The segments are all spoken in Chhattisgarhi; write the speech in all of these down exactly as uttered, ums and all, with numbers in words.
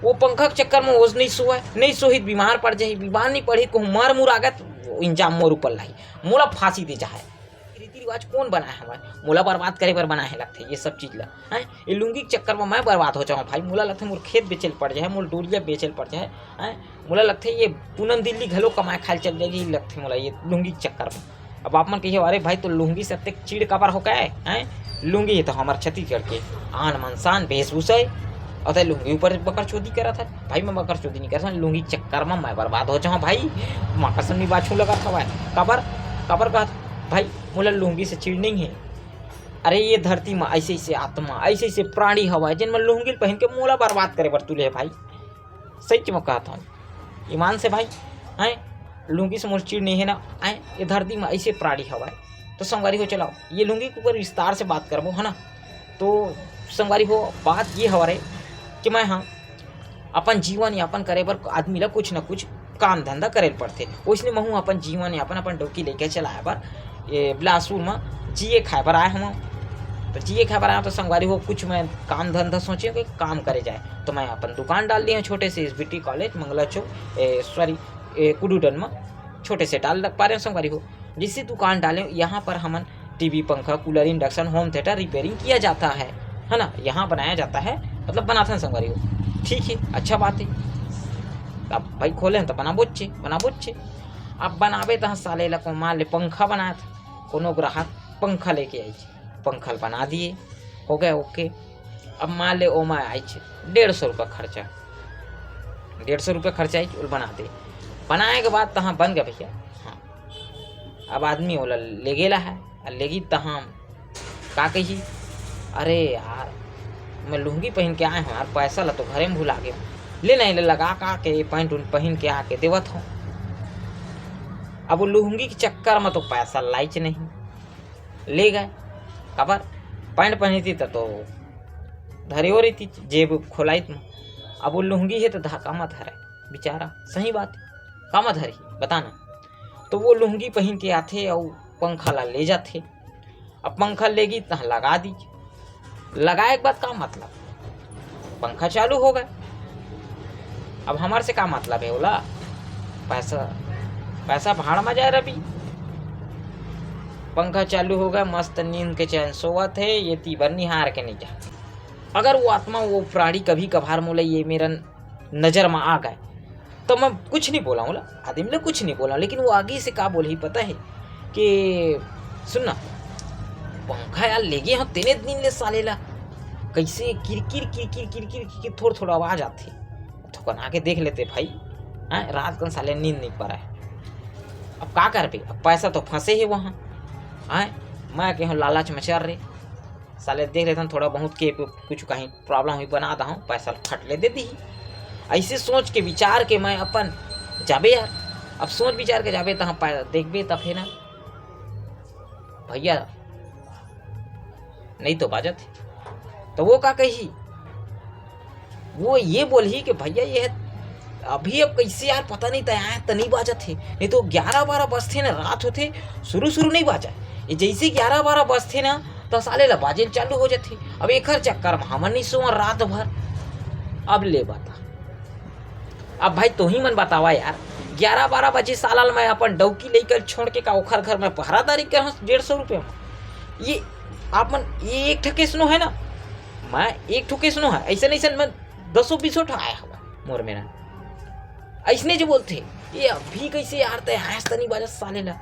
वो पंखा के चक्कर में ओस नहीं सोए, नहीं सोही त बीमार पड़ जाही, बीमार नहीं पड़ही, कहूँ मर मुर आगे त इंजाम मोर ऊपर लाही, मोला फांसी दे जाए। रीति रिवाज कौन बनाए हवय? मोला बर्बाद करे बर बनाए हे लगथे ये सब चीज ला, हैं? ये लुंगी के चक्कर में मैं बर्बाद हो जाऊँ भाई। मोला लगथे मोर खेत बेचे ल पड़ जाए, मोर डोरिया बेचे ल पड़ जाए, हैं? मोला लगथे ये पूनम दिल्ली घलो कमाए खाए ल चल जाएगी लगथे मोला ये लुंगी के चक्कर में। अब आप मन कहिए, "अरे भाई, तो लुंगी से अतेक चिड़ काबर हो गए, हैं? लुंगी हे तो हमर छत्तीसगढ़ के आन मन शान वेशभूषा हे, और तै लुंगी ऊपर बकरचोदी करत है।" भाई, मैं बकरचोदी नहीं करत हूँ, लुंगी के चक्कर में मैं बर्बाद हो जाऊँ भाई। माँ कसम नहीं बाछू लगत हवय। काबर, काबर कहत भाई, मोला लुंगी से चिड़ नहीं है। अरे, ये धरती में ऐसे ऐसे आत्मा, ऐसे ऐसे प्राणी हवय, जेन मन लुंगी ल पहन के मोला बर्बाद करे बर तुले हे भाई। सही में कहत हूँ, ईमान से भाई, हैं? लुंगी से मोर चिड़ नहीं है ना, हैं? ये धरती में ऐसे प्राणी हवय। तो संगवारी हो, चलाओ, ये लुंगी के ऊपर विस्तार से बात करबो, है ना? तो संगवारी हो, बात ये हवय कि मैं, हाँ, अपन जीवन यापन करे बर आदमी ला कुछ न कुछ काम धंधा करे ल पड़थे। ओइसने महू अपन जीवन यापन, अपन डौकी लइका चलाए बर ये बिलासपुर म जिए खाए बर आए हवं। तो जिए खाए बर आए हवं, तो संगवारी हो, कुछ मैं काम धंधा सोचे कि काम करे जाए, तो मैं अपन दुकान डाल दिए हवं छोटे से, एस बी टी कॉलेज, मंगला चौक, ए, सॉरी, ए, कुडूडन म छोटे से डाल पा रहे हवं संगवारी हो। जिससे दुकान डाले, यहाँ पर हमन टी वी, पंखा, cooler, induction, home theatre repairing किया जाता है, है ना, यहाँ बनाया जाता है, मतलब बनाथन संगवारी हो। ठीक है, अच्छा बात है। अब भाई खोले हैं तो बनाबोच हे, बनाबोच हे। अब बनाबे तहाँ साले ला को मान ले पंखा बनात, कोनो ग्राहक पंखा लेके आई, पंखा ल बना दिए, हो गए ओके। अब मान ले ओमा आइच डेढ़ सौ रुपया खर्चा, डेढ़ सौ रुपया खर्चा आइच, ओला बना दे। बनाए के बाद तहाँ बन गए भैया, हाँ, अब आदमी ओला ले गेला है, अउ लेगी तहाँ का कही, "अरे यार, मैं लुंगी पहन के आए हूँ यार, पैसा ला तो घरे में भुला गए हूँ, ले नहीं ले लगा का के पैंट उंट पहन के आके देवत हूँ।" अब वो लुंगी के चक्कर में तो पैसा लाइच नहीं, ले गए। काबर? पैंट पहनी थी त तो धरे हो रही थी, जेब खोलाई थी। अब वो लुंगी है तो धा-, कामा धरे बेचारा, सही बात है, कामा धरही बताना। तो वो लुंगी पहन के आथे अउ पंखा ला ले जाथे। अब पंखा लेगी तहाँ लगा दी, लगाए के बाद का मतलब, पंखा चालू हो गए। अब हमार से का मतलब है ओला? पैसा, पैसा भाड़ में जाए रवि। पंखा चालू हो गए, मस्त नींद के चैन सोवत है, ये ती बर निहार के नहीं जा। अगर वो आत्मा, वो प्राणी कभी कभार मोला ये मेरा नजर में आ गए, तो मैं कुछ नहीं बोला हूँ, आदमी ले कुछ नहीं बोला, लेकिन वो आगे से का बोलही पता है कि सुन ना, पंखा यार लेगे हव तेने दिन ले साले ला, कैसे किरकिर किरकिर किरकिर किरकिर थोड़ा थोड़ा आवाज आथे, थोकन आके देख लेते भाई। हैं, रात कन साले नींद नहीं पड़े। अब का करबे, अब पैसा तो फंसे है वहाँ। हैं, मैं कहूँ लालच में चल रहे, साले देख लेथन थोड़ा बहुत के कुछ कहीं प्रॉब्लम हुई बना दहूँ, पैसा फट ले दे दी। ऐसे सोच के विचार के मैं अपन जाबे यार, अब सोच विचार के जाबे तहाँ पै-, देखबे तब है ना भैया, नहीं तो बाजत है। तो वो का कही, वो ये बोलही कि भैया ये अभी अब कैसे यार पता नहीं तय आए त नहीं बाजत है, नहीं तो ग्यारह बारह बजथे ना, रात होथे, शुरू शुरू नहीं बाजा। ये जैसे ग्यारह बारह बजथे ना तो साले ला बाजे ल चालू हो जाथे। अब एकर चक्कर में हमन नहीं सोवन रात भर। अब ले बता, अब भाई तोही मन बतावा यार, ग्यारह बारह बजे साला ल मैं अपन डौकी लइका ल छोड़ के का ओखर घर में पहरादारी करहूँ डेढ़ सौ रुपये में? ये आप मन, ये एक ठो केस नो है ना, मैं एक ठो केस नो है, ऐसे नहीं, ऐसे मैं दसों बीसों ठो आया हवा मोर मेरा। ऐसने जो बोलथे, ये अभी कैसे यार तय आयस तनी बाजत साले ला,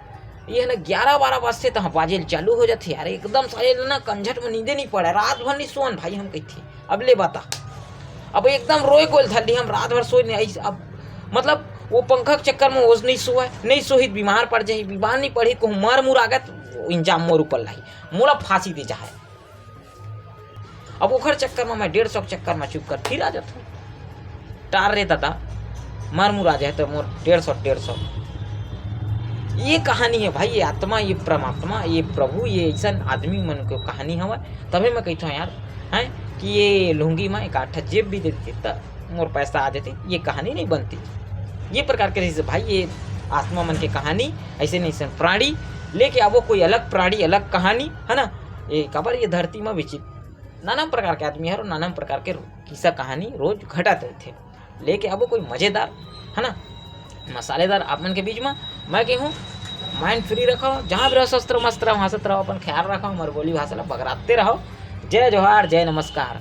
ये है ना ग्यारह बारह बजथे तहाँ बाजे ल चालू हो जाथे यार, एकदम साले ला ना कंझट में नींदे नहीं पड़े, रात भर नहीं सोवन भाई हम कहिथे। अब ले बता, अब एकदम रोए गोल धर ली हम, रात भर सोए नहीं, ऐस-, अब मतलब वो पंखा के चक्कर में ओस नहीं सोए, नहीं सोही त बीमार पड़ जाही, बीमार नहीं पड़ही, कहूँ मर मुर आगे त इंजाम मोर ऊपर लाही, मोला फांसी दे जाए। अब ओखर चक्कर में मैं डेढ़ सौ के चक्कर में चुप कर फिर आ जाता हूँ। टार रे दादा, मर मुर आ जाए तो मोर डेढ़ सौ, डेढ़ सौ। ये कहानी है भाई, ये आत्मा, ये परमात्मा, ये प्रभु, ये ऐसा आदमी मन के कहानी हवय। तभे मैं कहता हूँ यार, हैं, कि ये लुंगी में एक आठ जेब भी दे देती त मोर पैसा आ जाती, ये कहानी नहीं बनती। ये प्रकार के जैसे भाई, ये आत्मा मन के कहानी, ऐसे नहीं ऐसे प्राणी लेके आवो, कोई अलग प्राणी, अलग कहानी, है ना? ये काबर ये धरती में विचित्र नाना प्रकार के आदमी हर नाना प्रकार के किस्सा कहानी रोज घटत रहथे। लेके आबो कोई मजेदार, है ना, मसालेदार आप मन के बीच में। मैं कहूँ, माइंड फ्री रखो, जहाँ भी रहो स्वस्थ रहो, मस्त रहो, हंसत रहो, अपन ख्याल रखो, हमर बोली भाषा ला बगराते रहो। जय जोहार, जय नमस्कार।